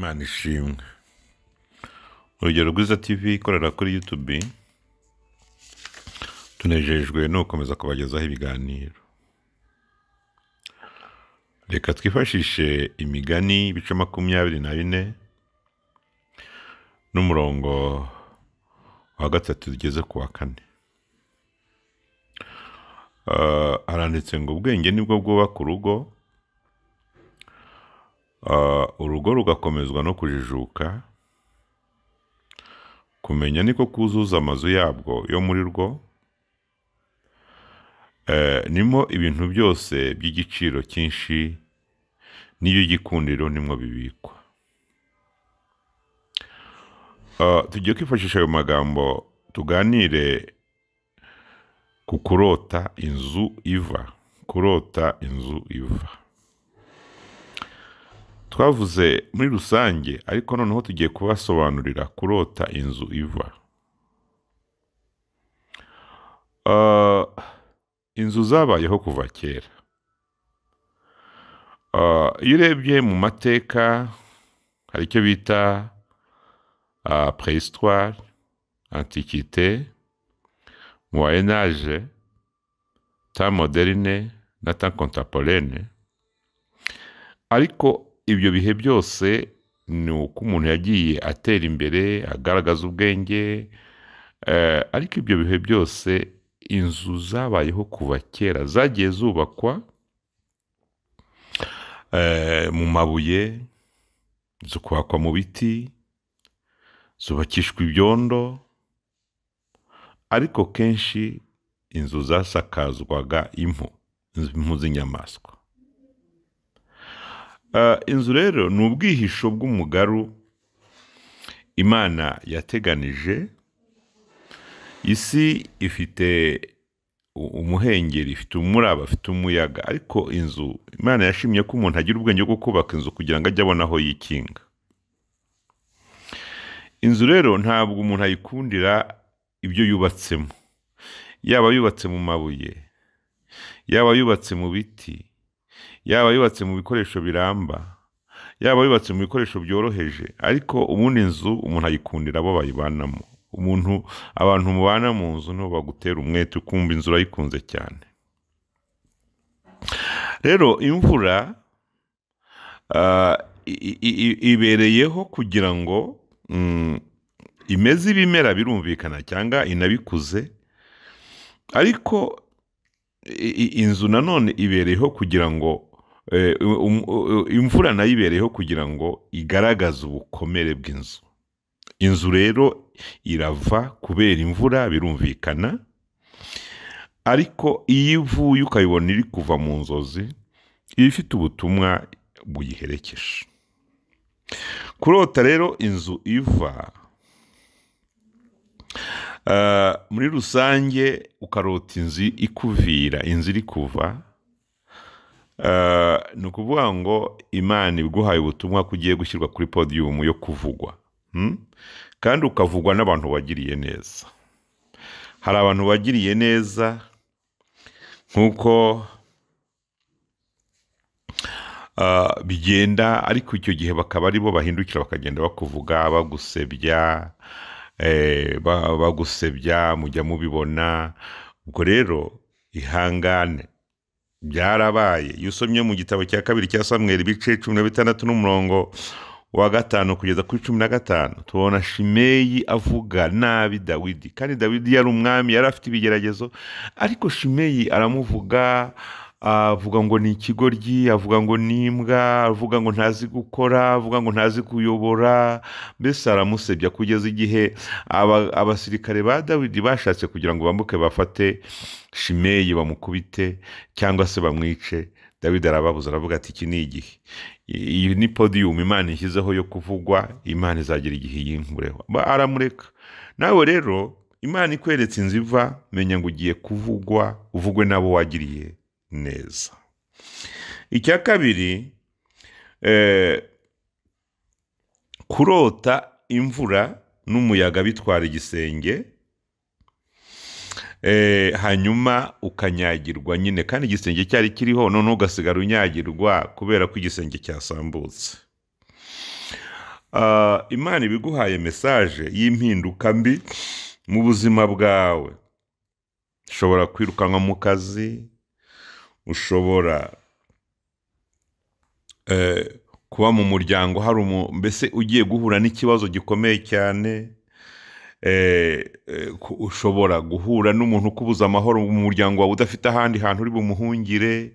Imana ishimwe. Urugero Rwiza TV ikorera kuri YouTube, tunejejwe no gukomeza kubagezaho ibiganiro. Reka twifashishe Imigani ibice 24 n'umurongo wa 3 tugeze ku wa 4. Haranditse ngo ubwenge nibwo bwubaka urugo, urugo rugakomezwa no kujijuka, kumenya niko kuzuza amazu yabwo yo muri rwo, nimo ibintu byose by'igiciro cyinshi n'iby'igikundiro nimwo bibikwa. Tugiye kwifashisha ayo magambo tuganire ku kurota inzu iva. Kurota inzu iva twavuze muri rusange, ariko noneho tugiye kubasobanurira kurota inzu iva. Inzu zabayeho kuva kera. Iyo urebye mu mateka hari icyo bita préhistoire, antiquité, moyen âge, temps moderne na temps contemporaine. Ariko ibyo bihe byose ni uko umuntu yagiye atera imbere agaragaza ubwenge, ariko ibyo bihe byose inzu zabayeho kuva kera zagiye zubakwa mu mabuye, zikubakwa mu biti, zubakishwa ibyondo, ariko kenshi inzu zasakazwaga impu z'inyamaswa. Inzu rero ni ubwihisho bw'umugaru Imana yateganije. Isi ifite umuhengeri, ifite umuraba, ifite umuyaga, ariko inzu Imana yashimye ko umuntu agira ubwenge bwo kubaka inzu kugira ngo ajye abona aho yikinga. Inzu rero ntabwo umuntu ayikundira ibyo yubatsemo, yaba yubatse mu mabuye, yaba yubatse mu biti, yaba yubatse mu bikoresho biramba, yaba yubatse mu bikoresho byoroheje, ariko ubundi inzu umuntu ayikundira abo bayibanamo. Umuntu, abantu mubana mu nzu nibo bagutera umwete, ukumva inzu urayikunze cyane. Rero imvura ibereyeho kugira ngo imeze ibimera, birumvikana, cyangwa inabikuze, ariko inzu nanone ibereyeho kugira ngo imvura nayo ibereyeho kugira ngo igaragaze ubukomere bw'inzu. Inzu rero irava kubera imvura, birumvikana, ariko iyo ivuye ukayibona iri kuva mu nzozi, iba ifite ubutumwa buyiherekeje. Kurota rero inzu iva, muri rusange ukarota inzu ikuvira, inzu iri kuva, ni ukuvuga ngo Imana iguhaye ubutumwa ko ugiye gushyirwa kuri podiyumu yo kuvugwa, kandi ukavugwa n'abantu wagiriye neza. Hari abantu wagiriye neza nk'uko bigenda, ariko icyo gihe bakaba aribo bahindukira bakagenda bakuvuga, bagusebya, bagusebya, mujya mubibona. Ubwo rero ihangane, byarabaye. Iyo usomye mu gitabo cya 2 cya Samweli ibice 16 n'umurongo wa 5 kugeza kuri 15, tubona Shimeyi avuga nabi Dawidi. Kandi Dawidi yari umwami, yari afite ibigeragezo, ariko Shimeyi aramuvuga, avuga ngo ni ikigoryi, avuga ngo ni imbwa, avuga ngo ntazi gukora, avuga ngo ntazi kuyobora, mbese aramusebya kugeza igihe abasirikare ba Dawidi bashatse kugira ngo bambuke bafate Shimeyi bamukubite cyangwa se bamwice. Dawidi arababuza, aravuga ati iki ni igihe, iyi ni podiyumu Imana ishyizeho yo kuvugwa, Imana izagira igihe yinkureho. Aramureka. Nawe rero Imana ikweretse inzu iva, menya ngo ugiye kuvugwa, uvugwe n'abo wagiriye neza. Icya kabiri, kurota imvura n'umuyaga bitwara igisenge, hanyuma ukanyagirwa nyine, kandi igisenge cyari kiriho, none ugasigara unyagirwa kubera ko igisenge cyasambutse. Imana ibiguhaye message y'impinduka mbi mu buzima bwawe. Ushobora kwirukanwa mu kazi, ushobora kuba mu muryango hari mbese ugiye guhura n'ikibazo gikomeye cyane, ushobora guhura n'umuntu ukubuza amahoro mu muryango wawe udafite ahandi hantu uri bumuhungire,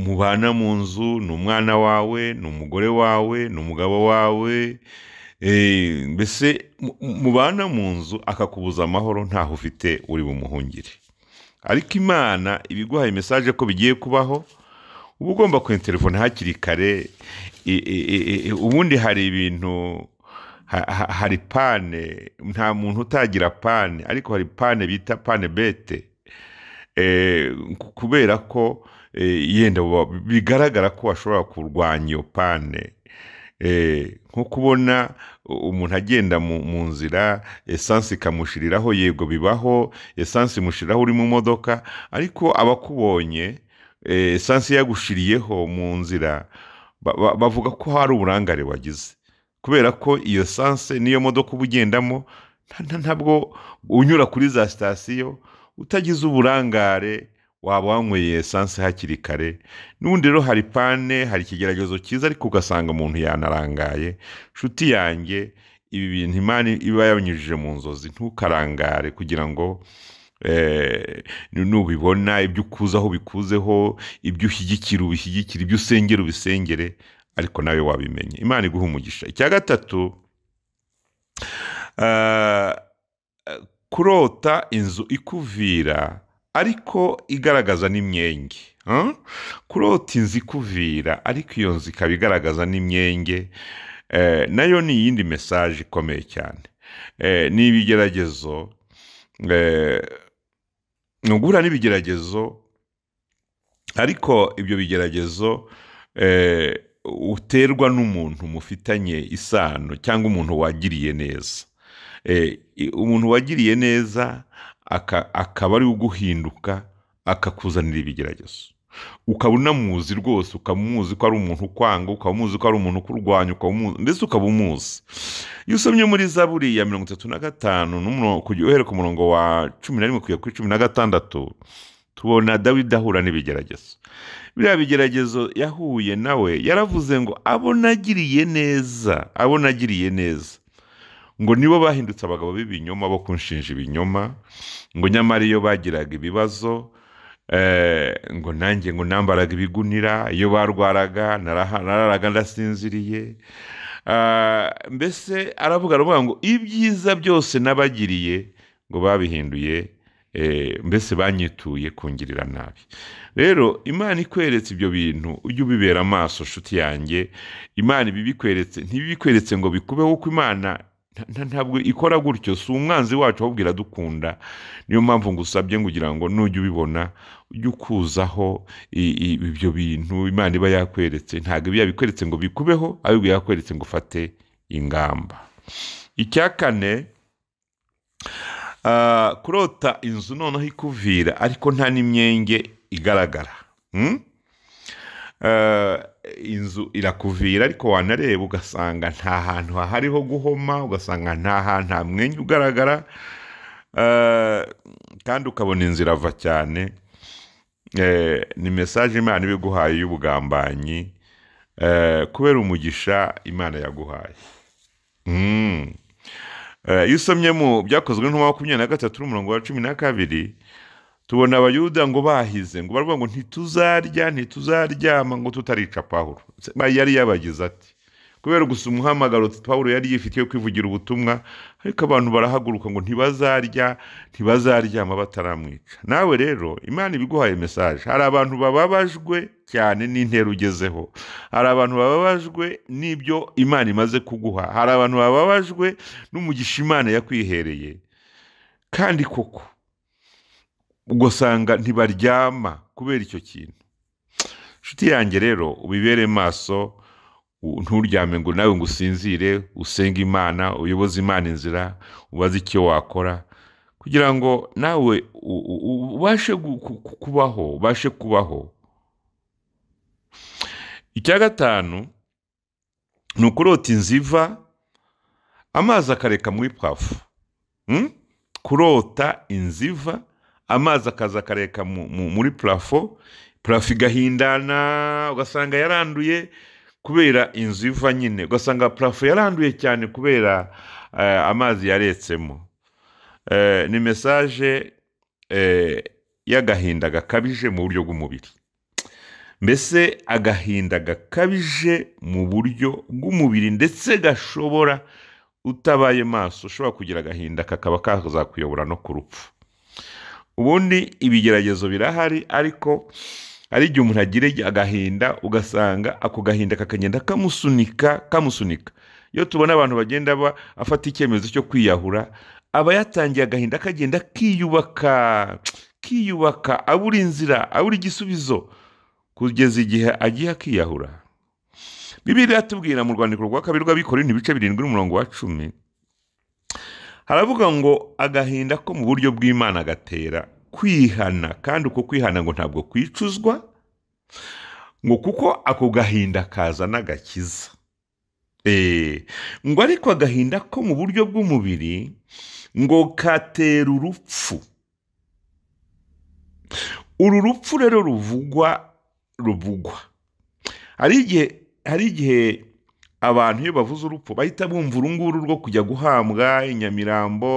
mubana mu nzu, ni umwana wawe, ni umugore wawe, ni umugabo wawe, mbese mubana mu nzu akakubuza amahoro ntaho ufite uri bumuhungire. Ariko Imana ibiguhaye message ko bigiye kubaho, uba ugomba kwenterefona hakiri kare. Ubundi hari ibintu, hari pane, nta muntu utagira pane, ariko hari pane bita pane bete, kubera ko yenda bigaragara ko washobora kurwanya iyo pane. Nko kubona umuntu agenda mu nzira esansi ikamushiriraho, yego bibaho, esansi imushiriraho uri mu modoka, ariko abakubonye esansi yagushiriyeho mu nzira bavuga ko hari uburangare wagize, kubera ko iyo esanse niyo modoka uba ugendamo, ntabwo unyura kuri za sitasiyo utagize uburangare waba wanyweye esanse hakiri kare. N'ubundi rero hari pane, hari ikigeragezo cyiza, ariko ugasanga umuntu yanarangaye. Nshuti yanjye, ibi bintu Imana iba yabanyujije mu nzozi, ntukarangare kugira ngo nubibona ibyo ukuzaho bikuzeho, ibyo ushyigikira ubishyigikire, ibyo usengera ubisengere, ariko nawe wabimenye. Imana iguha umugisha. Icya gatatu, kurota inzu ikuvira ariko igaragaza n'imyenge. Kurota inzu ikuvira ariko iyo nzu ikaba igaragaza n'imyenge, nayo ni iyindi message ikomeye cyane. Ni ibigeragezo, ni uguhura n'ibigeragezo, ariko ibyo bigeragezo uterwa n'umuntu mufitanye isano cyangwa umuntu wagiriye neza. Umuntu wagiriye neza akaba ari uguhinduka akakuzanira ibigeragezo, ukaba unamuzi rwose, ukaba umuzi ko ari umuntu ukwanga, ukaba umuzi ko ari umuntu ukurwanya, ndetse ukaba umuzi. Iyo usomye muri Zaburi ya 35 uhereye ku murongo wa 11 kugera kuri 16, tubona Dawidi ahura n'ibigeragezo. Biriya bigeragezo yahuye nawe, yaravuze ngo abo nagiriye neza, abo nagiriye neza, ngo nibo bahindutse abagabo b'ibinyoma bo kunshinja ibinyoma, ngo nyamara iyo bagiraga ibibazo, ngo nanjye ngo nambaraga ibigunira, iyo barwaraga nararaga ndasinziriye. Mbese aravuga ngo ibyiza byose nabagiriye ngo babihinduye, mbese banyituye kungirira nabi. Rero Imana ikweretse ibyo bintu ujye ubibera amaso, nshuti yanjye. Imana ibibikweretse ntibikweretse ngo bikubeho, kuko Imana ntabwo ikora gutyo, si umwanzi wacu ahubwo iradukunda. Niyo mpamvu ngusabye kugira ngo nujya ubibona ujye ukuzaho ibyo bintu Imana iba yakweretse. Ntabwo iba yabikweretse ngo bikubeho, ahubwo yakweretse ngo ufate ingamba. Icya kane, kurota inzu noneho ikuvira ariko nta n'imyenge igaragara. Inzu irakuvira ariko wanareba ugasanga nta hantu hariho guhoma, ugasanga nta hantu nta mwenge ugaragara, kandi ukabona inzu irava cyane. Ni message Imana ibiguhaye y'ubugambanyi, kubera umugisha Imana yaguhaye. Iyo usomye mu Byakozwe n'Intumwa 23 umurongo wa 12, tubona Abayuda ngo bahize, ngo baravuga ngo ntituzarya ntituzaryama ngo tutarica Pawulo. Yari yabagize ati kubera gusa umuhamagaro Pawulo yari yifitiye kwivugira ubutumwa, ariko abantu barahaguruka ngo ntibazarya ntibazaryama bataramwica. Nawe rero Imana ibiguhaye message. Hari abantu bababajwe cyane n'intera ugezeho, hari abantu bababajwe n'ibyo Imana imaze kuguha, hari abantu bababajwe n'umugisha Imana yakwihereye, kandi koko ugasanga ntibaryama kubera icyo kintu. Nshuti yanjye rero ubibere maso, nturyame ngo nawe ngo usinzire, usenge Imana, uyoboze Imana inzira, ubaze icyo wakora kugira ngo nawe ubashe kubaho, ubashe kubaho. Icya gatanu, Ni ukurota inzu iva, amazi akareka muri plafond. Kurota inzu iva, amazi akaza akareka muri plafond, plafond igahindana, ugasanga yaranduye kubera inzu iva nyine, ugasanga plafond yaranduye cyane kubera amazi yaretsemo. Ni message y'agahinda gakabije mu buryo bw'umubiri, mbese agahinda gakabije mu buryo bw'umubiri, ndetse gashobora, utabaye maso, ushobora kugira agahinda kakaba kazakuyobora no ku rupfu. Ubundi ibigeragezo birahari, ariko hari igihe umuntu agira agahinda, ugasanga ako gahinda kakagenda kamusunika, kamusunika. Iyo tubona abantu bagenda afata icyemezo cyo kwiyahura, aba yatangiye agahinda kagenda kiyubaka, kiyubaka, abura inzira, abura igisubizo, kugeza igihe agiye akiyahura. Bibiliya iratubwira mu rwandiko rwa kabiri rw'Abikorinto, ibice 7 n'umurongo wa 10, haravuga ngo agahinda ko mu buryo bw'Imana gatera kwihana, kandi uko kwihana ngo ntabwo kwicuzwa, ngo kuko ako gahinda kazana agakiza. Ngo ariko agahinda ko mu buryo bw'umubiri ngo katera urupfu. Uru rupfu rero ruvugwa hari igihe abantu iyo bavuze urupfu bahita bumva urunguru rwo kujya guhambwa i Nyamirambo,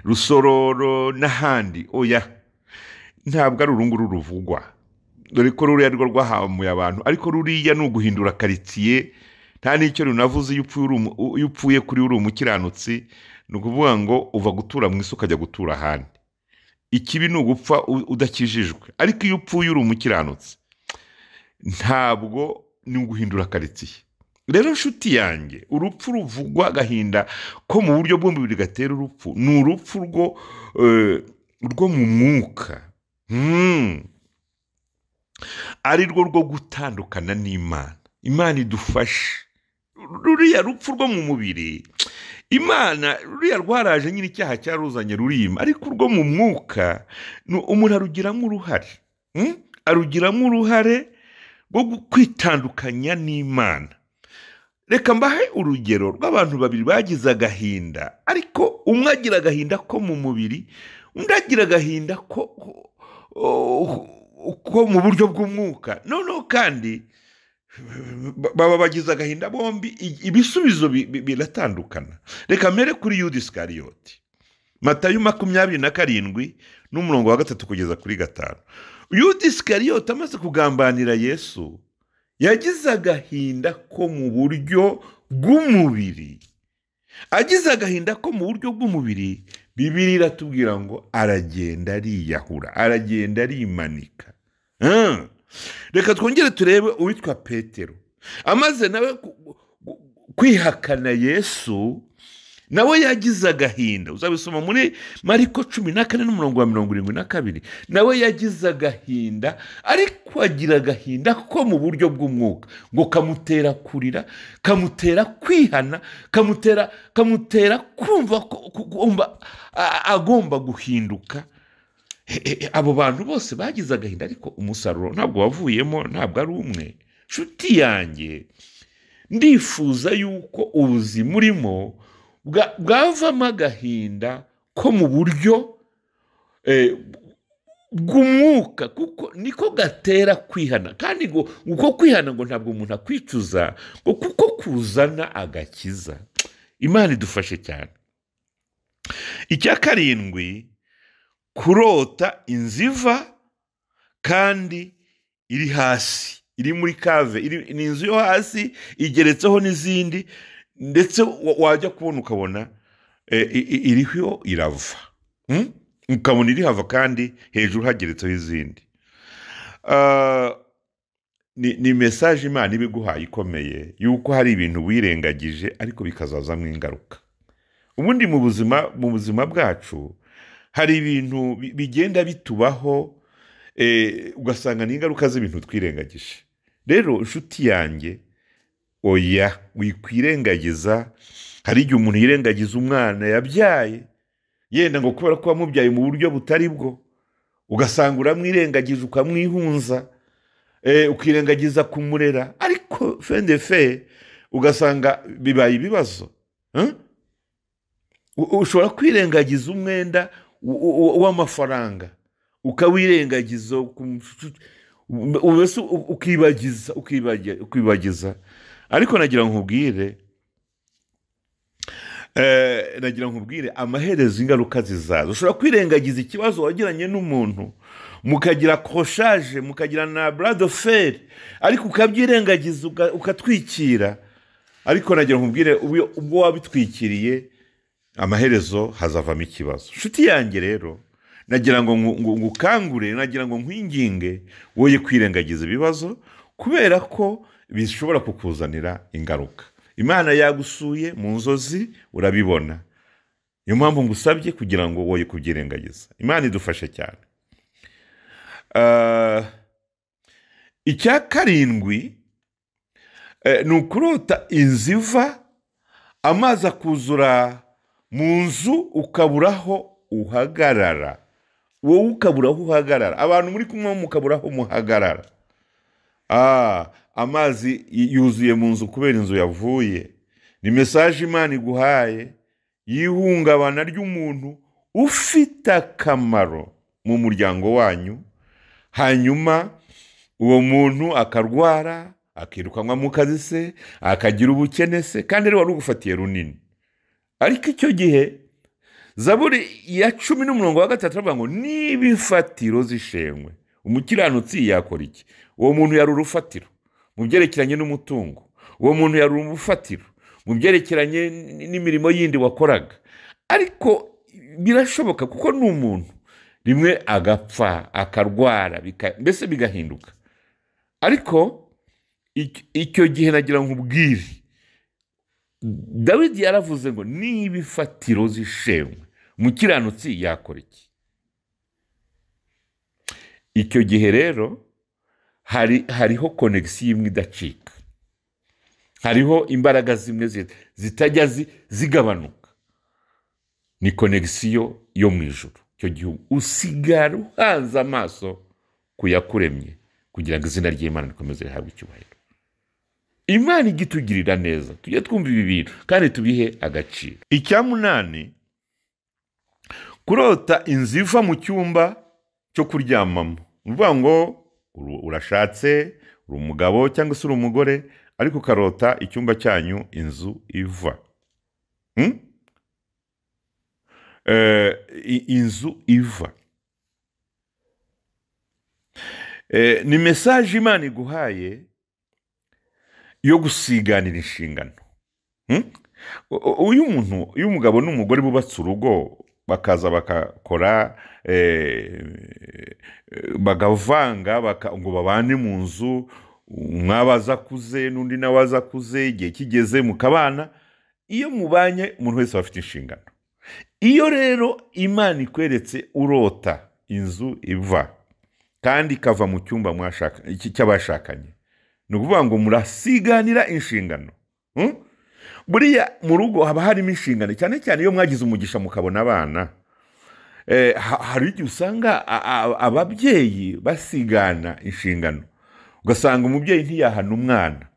Rusororo n'ahandi. Oya, ntabwo ari urunguru ruvugwa, dore ko ruriya rwo rwahamuye abantu, ariko ruriya ni uguhindura karitsiye, nta n'icyo runavuze. Iyo upfuye kuri uri umukiranutsi, ni ukuvuga ngo uva gutura mu isi ukajya gutura ahandi. Ikibi ni ugupfa udakijijwe, ariko iyo upfuye uri umukiranutsi, ntabwo ni uguhindura karitsiye. Rero nshuti yanjye, urupfu ruvugwa, agahinda ko mu buryo bw'umubiri gatera urupfu, ni urupfu rwo mu mwuka, ari rwo rwo gutandukana n'Imana. Imana idufashe. Ruriya rupfu rwo mu mubiri, Imana ruriya rwaraje nyine, icyaha cyaruzanye rurima, ariko urwo mu mwuka umuntu arugiramo uruhare. Arugiramo uruhare rwo kwitandukanya n'Imana. Reka mbahe urugero rw'abantu babiri bagize agahinda, ariko umwe agira agahinda ko mu mubiri, undi agira agahinda ko mu buryo bw'umwuka. Noneho kandi baba bagize agahinda bombi, ibisubizo biratandukana. Reka mbere kuri Yuda Isikariyoti, Matayo 27 n'umurongo wa 3 kugeza kuri 5. Yuda Isikariyoti amaze kugambanira Yesu, yagize agahinda ko mu buryo bw'umubiri. Agize agahinda ko mu buryo bw'umubiri, Bibiliya iratubwira ngo aragenda ariyahura, aragenda arimanika. Reka twongere turebe uwitwa Petero. Amaze nawe kwihakana Yesu, nawe yagize agahinda. Uzabisoma muri Mariko 14 n'umurongo wa 72. Nawe yagize agahinda, ariko agira agahinda ko mu buryo bw'umwuka, ngo kamutera kurira, kamutera kwihana, kamutera kumva ko agomba guhinduka. Abo bantu bose bagize agahinda, ariko umusaruro ntabwo wavuyemo, ntabwo ari umwe. Nshuti yanjye, ndifuza yuko ubuzima urimo bwavamo agahinda ko mu buryo bw'umwuka, kuko niko gatera kwihana, kandi ngo uko kwihana ngo ntabwo umuntu akwicuza, ngo kuko kuzana agakiza. Imana idufashe cyane. Icya karindwi, kurota inzu iva kandi iri hasi, iri muri cave, ni inzu yo hasi igeretseho n'izindi, ndetse wajya kubona ukabona iriho irava. Ukabona iri hava kandi hejuru hageretseho izindi. Ni message Imana iba iguhaye ikomeye, yuko hari ibintu wirengagije ariko bikazazamo ingaruka. Ubundi mu buzima bwacu hari ibintu bigenda bitubaho, ugasanga ni ingaruka z'ibintu twirengagije. Rero inshuti yanjye, oya, wikwirengagiza. Hari igihe umuntu yirengagiza umwana yabyaye, yenda ngo kubera ko wamubyaye mu buryo butari bwo, ugasanga uramwirengagije, ukamwihunza, ukirengagiza kumurera, ariko fin de fe ugasanga bibaye ibibazo. Ushobora kwirengagiza umwenda w'amafaranga, ukawirengagiza, ukibagiza, ukibagiza. Ariko nagira nkubwire amaherezo ingaruka zizaza. Ushobora kwirengagiza ikibazo wagiranye n'umuntu, mukagira accrochage, mukagira na bras de fer, ariko ukabyirengagiza ukatwikira. Ariko nagira nkubwire ubwo wabitwikiriye, amaherezo hazavamo ikibazo. Nshuti yanjye rero, nagira ngo ngukangure, nagira ngo nkwinginge woye kwirengagiza ibibazo, kubera ko bishobora kukuzanira ingaruka. Imana yagusuye mu nzozi urabibona, niyo mpamvu ngusabye kugira ngo woye kubyirengagiza. Imana idufashe cyane. Icya karindwi ni ukurota inzu iva, amazi akuzura mu nzu, ukaburaho uhagarara. Wowe ukaburaho uhagarara, abantu muri kumwe mukaburaho muhagarara. Amazi yuzuye mu nzu kubera inzu yavuye. Ni message Imana iguhaye y'ihungabana ry'umuntu ufite akamaro mu muryango wanyu, hanyuma uwo muntu akarwara, akirukanwa mu kazi se, akagira ubukene se, kandi rero wari ugufatiye runini. Ariko icyo gihe Zaburi ya 10:3 avuga ngo niba imfatiro zishenywe, umukiranutsi yakora iki? Uwo muntu yari urufatiro mu byerekeranye n'umutungo, uwo muntu yari urufatiro mu byerekeranye n'imirimo yindi wakoraga. Ariko birashoboka kuko ni umuntu, rimwe agapfa, akarwara, mbese bigahinduka. Ariko icyo gihe nagira nkubwire, Dawidi yaravuze ngo niba imfatiro zishenywe, umukiranutsi yakora iki? Icyo gihe rero hariho connexion imwe idacika, hariho imbaraga zimwe zitajya zigabanuka, ni connexion yo mu ijuru. Icyo gihe usigara uhanze amaso kuyakuremye, kugira ngo izina ry'Imana rikomeze rihabwe icyubahiro. Imana igitugirira neza, tujye twumva ibi bintu kandi tubihe agaciro. Icya munani, kurota inzu iva mu cyumba cyo kuryamamo. Ni ukuvuga ngo urashatse, uri umugabo cyangwa se uri umugore, ariko ukarota icyumba cyanyu inzu iva. Inzu iva. Ni message Imana iguhaye yo gusiganira inshingano. Uyu muntu, uyu mugabo n'umugore bubatse urugo, bakaza bakakora, bagavanga, ngo babane mu nzu, umwe akuze n'undi nawe akuze, igihe kigeze mukabana. Iyo mubanye umuntu wese aba afite inshingano. Iyo rero Imana ikweretse urota inzu iva, kandi ikava mu cyumba cy'abashakanye, ni ukuvuga ngo murasiganira inshingano. Buriya mu rugo haba harimo inshingano, cyane cyane iyo mwagize umugisha mukabona abana. Hari igihe usanga ababyeyi basigana inshingano, ugasanga umubyeyi ntiyahana umwana,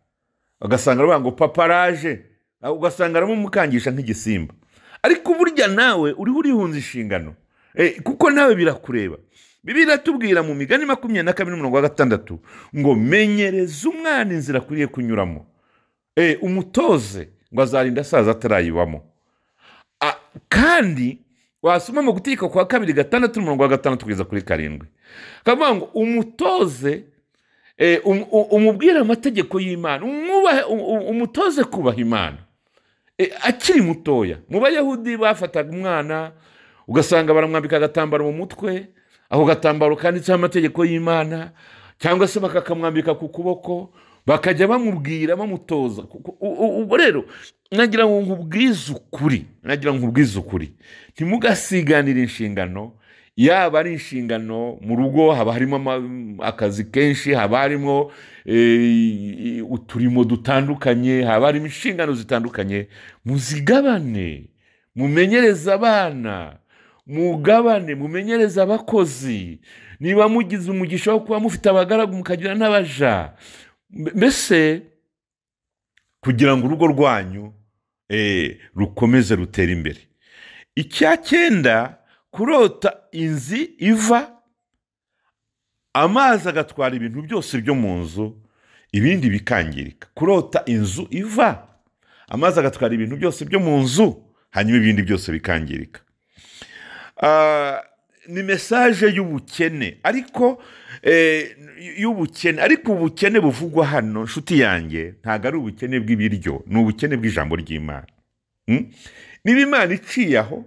ugasanga aravuga ngo papa araje, ugasanga aramumukangisha nk'igisimba. Ariko burya nawe uriho urihunza inshingano, kuko nawe birakureba. Bibiliya iratubwira mu Migani 22:6 ngo menyereza umwana inzira akwiriye kunyuramo, umutoze ngo azarinda asaza atarayibamo. Kandi wasoma mu Gutegeka kwa kabiri 6:6-7, kavuga ngo umutoze, umubwire amategeko y'Imana, umutoze kubaha Imana akiri mutoya. Mu Bayahudi bafataga umwana ugasanga baramwambika agatambaro mu mutwe, ako gatambaro kanditseho amategeko y'Imana, cyangwa se bakakamwambika ku kuboko, bakajya bamubwira bamutoza. Ubwo rero nagira ngo nkubwize ukuri, ntimugasiganire inshingano. Yaba ari inshingano mu rugo, haba harimo akazi kenshi, haba harimo uturimo dutandukanye, haba harimo inshingano zitandukanye. Muzigabane, mumenyereze abana, mugabane, mumenyereze abakozi. Niba mugize umugisha wo kuba mufite abagaragu mukagira n'abaja, mbese kugira ngo urugo rwanyu rukomeze rutere imbere. Icya cyenda, kurota inzu iva, amazi agatwara ibintu byose byo mu nzu, ibindi bikangirika. Kurota inzu iva, amazi agatwara ibintu byose byo mu nzu, hanyuma ibindi byose bikangirika. Ni message y'ubukene, ariko y'ubukene, ariko ubukene buvugwa hano, nshuti yanjye, ntabwo ari ubukene bw'ibiryo, ni ubukene bw'ijambo ry'Imana. Niba Imana iciye aho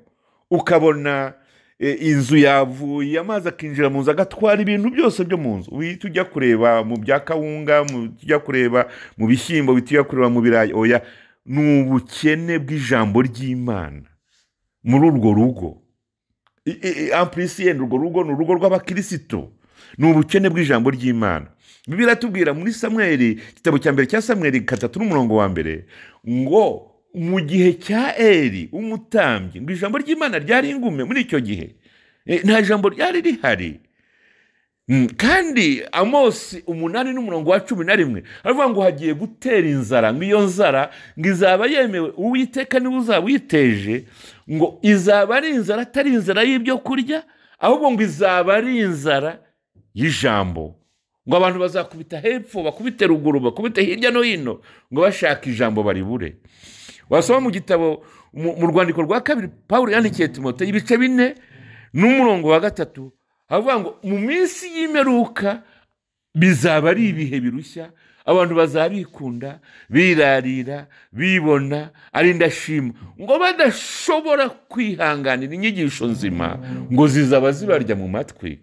ukabona inzu yavuye, amazi akinjira mu nzu agatwara ibintu byose byo mu nzu, uhita ujya kureba mu bya kawunga, ujya kureba mu bishyimbo, uhita ujya kureba mu birayi. Oya, ni ubukene bw'ijambo ry'Imana muri urwo rugo. En plus yenda urwo rugo ni urugo rw'abakirisitu, ni ubukene bw'ijambo ry'Imana. Bibiliya iratubwira muri Samweli, igitabo cya mbere cya Samweli 3:1, ngo mu gihe cya Eli umutambyi, ngo ijambo ry'Imana ryari ingume muri icyo gihe, nta jambo ryari rihari. Kandi Amosi 8:11 aravuga ngo hagiye gutera inzara, ngo iyo nzara ngo izaba yemewe Uwiteka niwe uzaba uyiteje, ngo izaba ari inzara atari inzara y'ibyo kurya, ahubwo ngo izaba ari inzara y'ijambo, ngo abantu bazakubita hepfo, bakubite ruguru, bakubite hirya no hino, ngo bashaka ijambo baribure. Wasoma mu gitabo mu rwandiko rwa kabiri Pawulo yandikiye Timoteyo ibice 4:3, avuga ngo mu minsi y'imperuka bizaba ari ibihe birushya, abantu bazabikunda, birarira, bibona ari indashima, ngo badashobora kwihanganira inyigisho nzima, ngo zizaba zibarya mu matwi.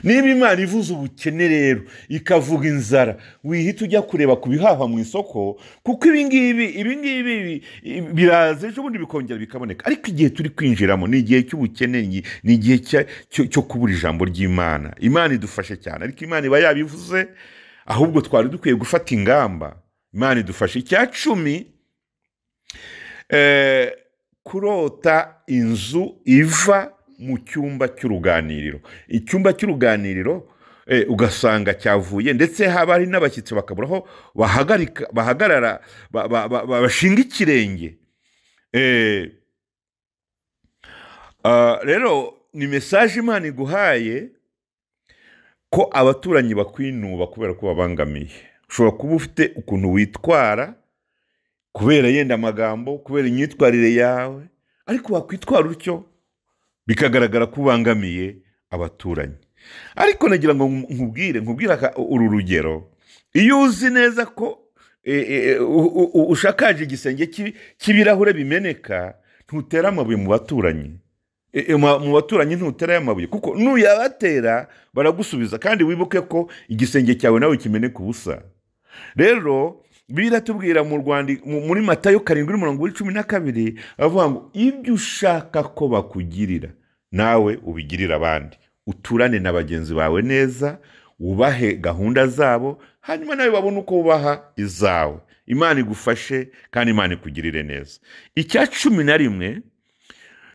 Niba Imana ivuze ubukene rero ikavuga inzara, wihita ujya kureba ku bihahwa mu isoko, kuko ibingibi biraza ejo bundi bikongera bikaboneka. Ariko igihe turi kwinjiramo ni igihe cy'ubukene, ni igihe cyo kubura ijambo ry'Imana. Imana idufashe cyane, ariko Imana iba yabivuze, ahubwo twari dukwiye gufata ingamba. Imana idufashe. Icya 10, kurota inzu iva mu cyumba cy'uruganiriro. Icyumba cy'uruganiriro ugasanga cyavuye, ndetse haba hari n'abashyitsi bakaburaho bahagarara, bashinga ikirenge. Rero ni message Imana iguhaye ko abaturanyi bakwinuba kubera ko babangamiye. Ushobora kuba ufite ukuntu witwara kubera yenda amagambo, kubera imyitwarire yawe, ariko wakwitwara utyo bikagaragara ko ubangamiye abaturanyi. Ariko nagira ngo nkubwire uru rugero. Iyo uzi neza ko ushakaje igisenge cy'ibirahure bimeneka, ntutera amabuye mu baturanyi. Mu baturanyi ntutera amabuye, kuko nuyabatera baragusubiza, kandi wibuke ko igisenge cyawe nawe kimeneka ubusa. Rero biratubwira mu Rwanda muri Matayo 7:12, avuga ngo ibyo ushaka ko bakugirira nawe ubigirira abandi, uturane na bagenzi bawe neza, wubahe gahunda zabo, hanyuma nawe babone uko wubaha izawe. Imana igufashe kandi Imana ikugirire neza. Icya 11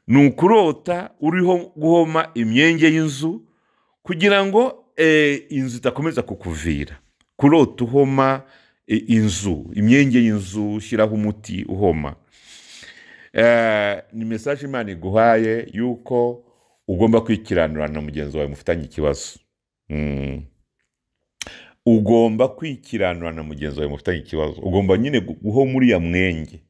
ni ukurota uriho guhoma imyenge y'inzu kugira ngo inzu itakomeza kukuvira. Kurota uhoma inzu, imyenge y'inzu, ushyiraho umuti uhoma. Ni message Imana iguhaye yuko ugomba kwikiranura na mugenzi wawe mufitanye ikibazo. Ugomba kwikiranura na mugenzi wawe mufitanye ikibazo. Ugomba nyine guhoma uriya mwenge,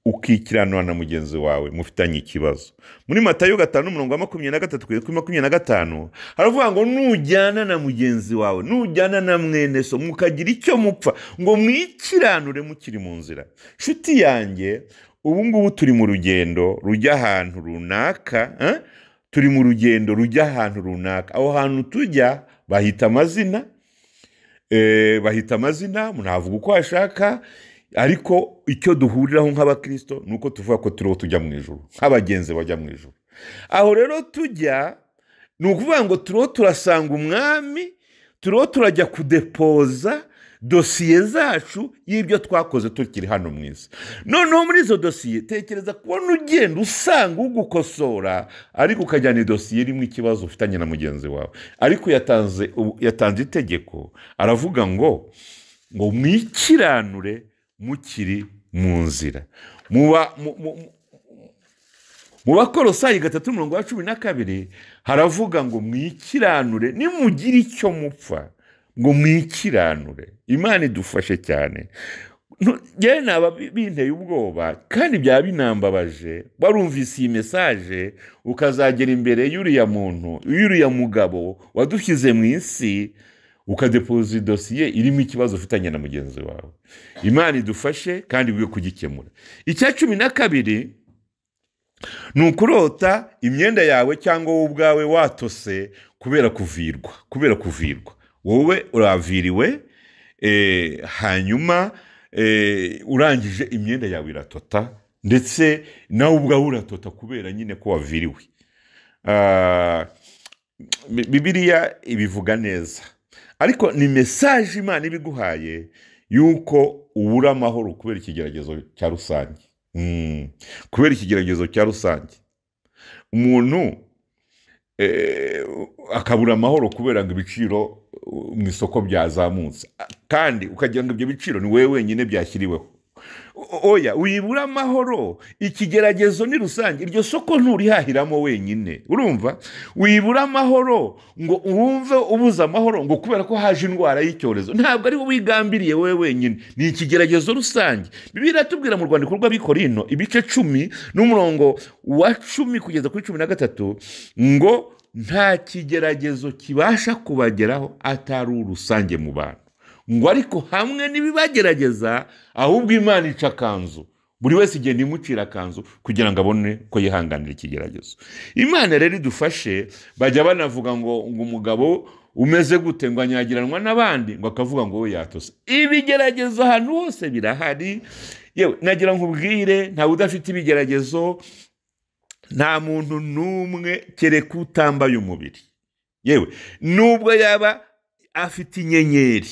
ukikiranura na mugenzi wawe mufitanye ikibazo. Muri Matayo 5:23-25 haravuga ngo nujyana na mugenzi wawe, nujyana na mwene so, mukagira icyo mupfa, ngo mwikiranure mukiri mu nzira. Nshuti yanjye, ubu ngubu turi mu rugendo rujya ahantu runaka, turi mu rugendo rujya ahantu runaka. Aho hantu tujya bahita amazina, umuntu avuga uko ashaka, ariko icyo duhuriraho nk'abakristo nuko tuvuga ko turiho tujya mu ijuru, nk'abagenzi bajya mu ijuru. Aho rero tujya ni ukuvuga ngo turiho turasanga umwami, turiho turajya kudepoza dosiye zacu y'ibyo twakoze tukiri hano mu isi. Noneho muri izo dosiye tekereza kubona ugenda usanga ugukosora, ariko ukajyana idosiye irimo ikibazo ufitanye na mugenzi wawe. Ariko yatanze itegeko, aravuga ngo Ngo mwikiranure mukiri mu nzira. Mu Bakolosayi 3:12 haravuga ngo mwikiranure nimugire icyo mupfa, ngo mwikiranure. Imana idufashe cyane. Njyewe naba binteye ubwoba kandi byaba binambabaje, warumvise iyi message ukazagera imbere y'uriya muntu, y'uriya mugabo wadushyize mu isi, ukadepoza idosiye irimo ikibazo ufitanye na mugenzi wawe. Imana idufashe kandi wiye kugikemura. Icya 12 ni ukurota imyenda yawe cyangwa wowe ubwawe watose kubera kuvirwa, kubera kuvirwa. Wowe uraviriwe, hanyuma urangije imyenda yawe iratota, ndetse nawe ubwawe uratota kubera nyine ko waviriwe. Bibiliya ibivuga neza, ariko ni message Imana ibiguhaye yuko ubura amahoro kubera ikigeragezo cya rusange. Kubera ikigeragezo cya rusange umuntu akabura amahoro kubera ngo ibiciro mu isoko byazamutse, kandi ukagira ngo ibyo biciro ni wowe wenyine byashyiriweho. Oya, uyibura amahoro, ikigeragezo ni rusange, iryo soko nturihahiramo wenyine. Urumva, uyibura amahoro ngo wumve ubuze amahoro ngo kubera ko haje indwara y'icyorezo, ntabwo ari wowe wigambiriye wowe wenyine, ni ikigeragezo rusange. Bibiliya iratubwira mu rwandiko rw'Abikorino ibice 10 n'umurongo wa 10 kugeza kuri 13 ngo nta kigeragezo kibasha kubageraho atari urusange mu bantu, ngo ariko hamwe n'ibibagerageza ahubwo Imana ica akanzu, buri wese igenda imucira akanzu kugira ngo abone ko yihanganira ikigeragezo. Imana rero idufashe. Bajya banavuga ngo umugabo umeze gute ngo anyagiranwa n'abandi, ngo akavuga ngo we yatose. Ibigeragezo ahantu hose birahari. Yewe nagira nkubwire, ntawe udafite ibigeragezo, nta muntu n'umwe kereka utambaye umubiri. Yewe nubwo yaba afite inyenyeri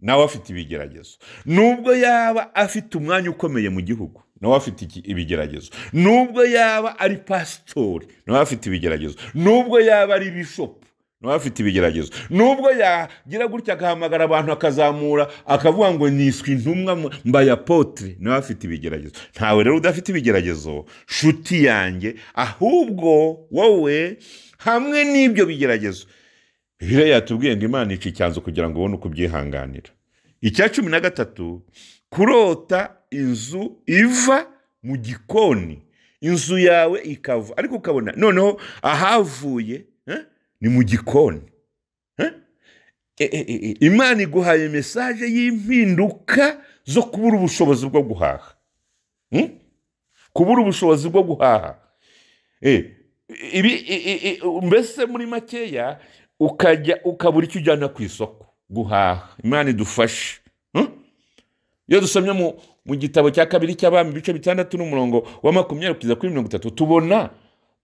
nawe afite ibigeragezo, nubwo yaba afite umwanya ukomeye mu gihugu nawe afite ibigeragezo, nubwo yaba ari pasitori nawe afite ibigeragezo, nubwo yaba ari bishopu nawe afite ibigeragezo, nubwo yagira gutya agahamagara abantu akazamura akavuga ngo niswe intumwa mbaye apotre nawe afite ibigeragezo. Ntawe rero udafite ibigeragezo shuti yanjye, ahubwo wowe hamwe n'ibyo bigeragezo Bibiliya yatubwiye ngo Imana ica icyanzu kugira ngo ubone uko ubyihanganira. Icya 13, kurota inzu iva mu gikoni, inzu yawe ikava, ariko ukabona noneho ahavuye ni mu gikoni. Imana iguhaye message y'impinduka zo kubura ubushobozi bwo guhaha. Kubura ubushobozi bwo guhaha. Mbese muri makeya ukajya ukabura icyo ujyana ku isoko guhaha. Imana idufashe. Iyo dusomye mu gitabo cya 2 cy'Abami ibice 6 n'umurongo wa 20 kugeza kuri 30,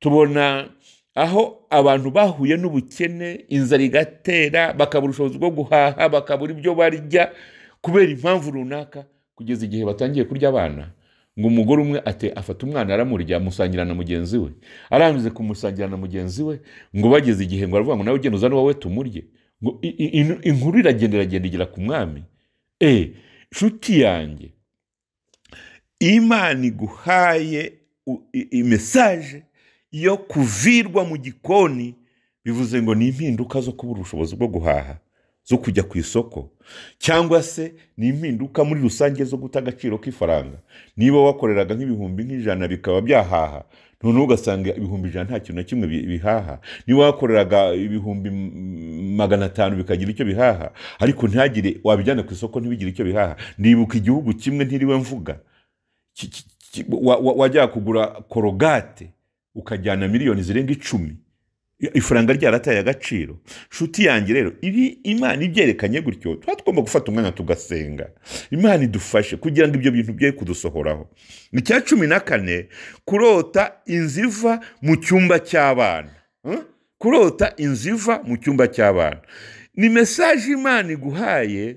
tubona aho abantu bahuye n'ubukene, inzara igatera, bakabura ubushobozi bwo guhaha, bakabura ibyo barya kubera impamvu runaka, kugeza igihe batangiye kurya abana. Ngo umugore umwe ate afata umwana aramurya amusangira na mugenzi we, arangize kumusangira na mugenzi we, ngo bageze igihe ngo aravuga ngo nawe ugenda uzane wowe tumurye. Ngo inkuru iragenda iragenda igera ku mwami. Nshuti yanjye, Imana iguhaye message yo kuvirwa mu gikoni, bivuze ngo ni impinduka zo kubura ubushobozi bwo guhaha, zo kujya ku isoko, cyangwa se ni impinduka muri rusange zo guta agaciro k'ifaranga. Niba wakoreraga nk'ibihumbi 100 bikaba byahaha, noneho ugasanga ibihumbi 100 nta kintu na kimwe bihaha. Niba wakoreraga ibihumbi 500 bikagira icyo bihaha, ariko ntihagire wabijyana ku isoko ntibigire icyo bihaha. Nibuka igihugu kimwe ntiriwe mvuga, wajya kugura korogate ukajyana miliyoni zirenga 10, ifaranga ryarataye agaciro. Nshuti yanjye rero, ibi Imana ibyerekanye gutyo, tuba tugomba gufata umwanya tugasenga Imana idufashe kugira ngo ibyo bintu bye kudusohoraho. Icya 14, kurota inzu iva mu cyumba cy'abana. Kurota inzu iva mu cyumba cy'abana ni message Imana iguhaye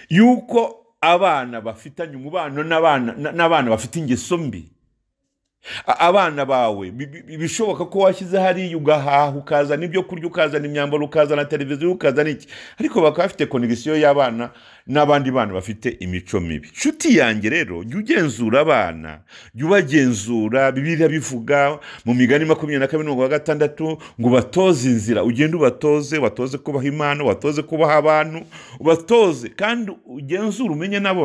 yuko abana bafitanye umubano n'abana bafite ingeso mbi. Abana bawe bishoboka ko washyize hariya ugahaha, ukazana ibyo kurya, ukazana imyambaro, ukazana televiziyo, ukazana iki, ariko bakaba bafite connexion y'abana n'abandi bana bafite imico mibi. Nshuti yanjye rero, jya ugenzura abana, jya ubagenzura. Bibiliya bivuga mu Migani 22:6 ngo ubatoze inzira, ugende ubatoze, ubatoze kubaha Imana, ubatoze kubaha abantu, ubatoze kandi ugenzure umenye n'abo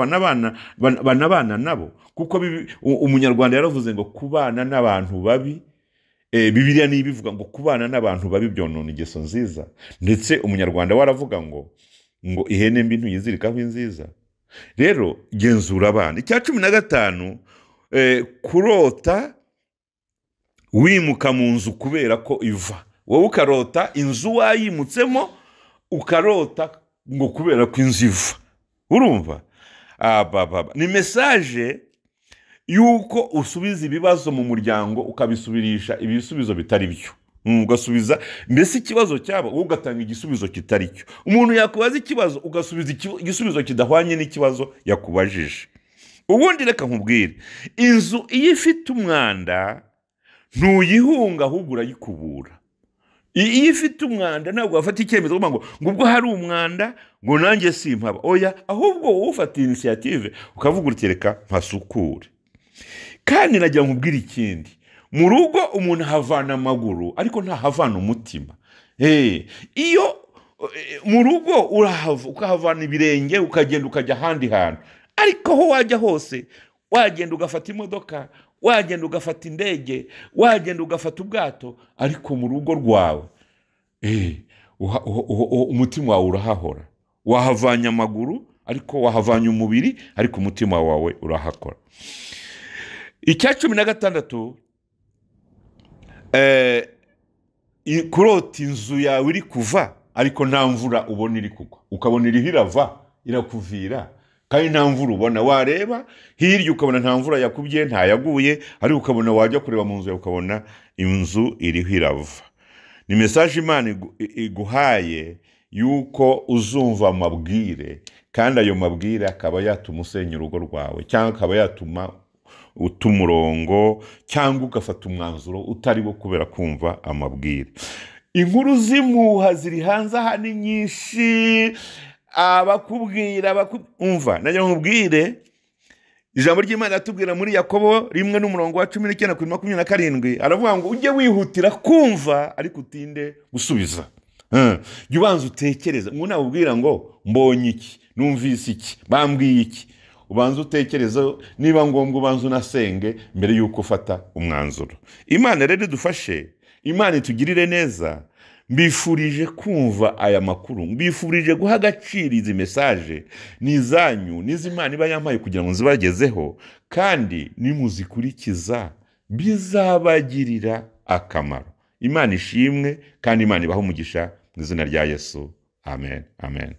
banabana nabo, kuko Umunyarwanda yaravuze ngo kubana n'abantu babi, Bibiliya niyo ibivuga ngo kubana n'abantu babi byonona ingeso nziza. Ndetse Umunyarwanda we aravuga ngo ihene mbi ntuyizirikaho inziza. Rero genzura abana. Icya 15, kurota wimuka mu nzu kubera ko iva. Wowe ukarota inzu wayimutsemo, ukarota ngo kubera ko inzu iva. Urumva? Abababa. Ni message yuko usubiza ibibazo mu muryango ukabisubirisha ibisubizo bitari byo. Ugasubiza mbese ikibazo cyabo, wowe ugatanga igisubizo kitari cyo. Umuntu yakubaza ikibazo ugasubiza igisubizo kidahwanye n'ikibazo yakubajije. Ubundi reka nkubwire, inzu iyo ifite umwanda ntuyihunga, ahubwo urayikubura. Iyo ifite umwanda ntabwo wafata icyemezo ngo ubwo hari umwanda ngo nanjye simpaba. Oya, ahubwo wowe ufata initiative ukavuga uti reka mpasukure. Kandi nagira nkubwire ikindi, mu rugo umuntu ahavana amaguru ariko ntahavana umutima. Iyo mu rugo urahava ukahavana ibirenge ukagenda ukajya ahandi hantu, ariko aho wajya hose, wagenda ugafata imodoka, wagenda ugafata indege, wagenda ugafata ubwato, ariko mu rugo rwawe umutima wawe urahahora. Wahavanye amaguru ariko wahavanye umubiri, ariko umutima wawe urahakora. Icya 16, kurota inzu yawe iri kuva ariko nta mvura ubona iri kugwa, ukabona iriho irava irakuvira kandi nta mvura ubona. Wareba hirya ukabona nta mvura yakubye, ntayaguye, ariko ukabona wajya kureba mu nzu yawe ukabona inzu iriho irava. Ni message Imana iguhaye yuko uzumva amabwire, kandi ayo mabwire akaba yatuma usenya urugo rwawe, cyangwa akaba yatuma uta umurongo, cyangwa ugafata umwanzuro utari wo kubera kumva amabwire. Inkuru z'impuha ziri hanze aha ni nyinshi, abakubwira, umva, nagira ngo nkubwire ijambo ry'Imana atubwira muri Yakobo 1:19 kuri 27, aravuga ngo ujye wihutira kumva ariko utinde gusubiza. Jya ubanza utekereze. Ngo nabubwira ngo mbonye iki, numvise iki, bambwiye iki, ubanza utekereze, niba ngombwa ubanza unasenge mbere yuko ufata umwanzuro. Imana rero idufashe, Imana itugirire neza. Mbifurije kumva aya makuru, mbifurije guha agaciro izi message, ni izanyu, n'izi Imana iba yampaye kugira ngo nzibagezeho, kandi nimuzikurikiza bizabagirira akamaro. Imana ishimwe kandi Imana ibahe umugisha mu izina rya Yesu. Amen, amen.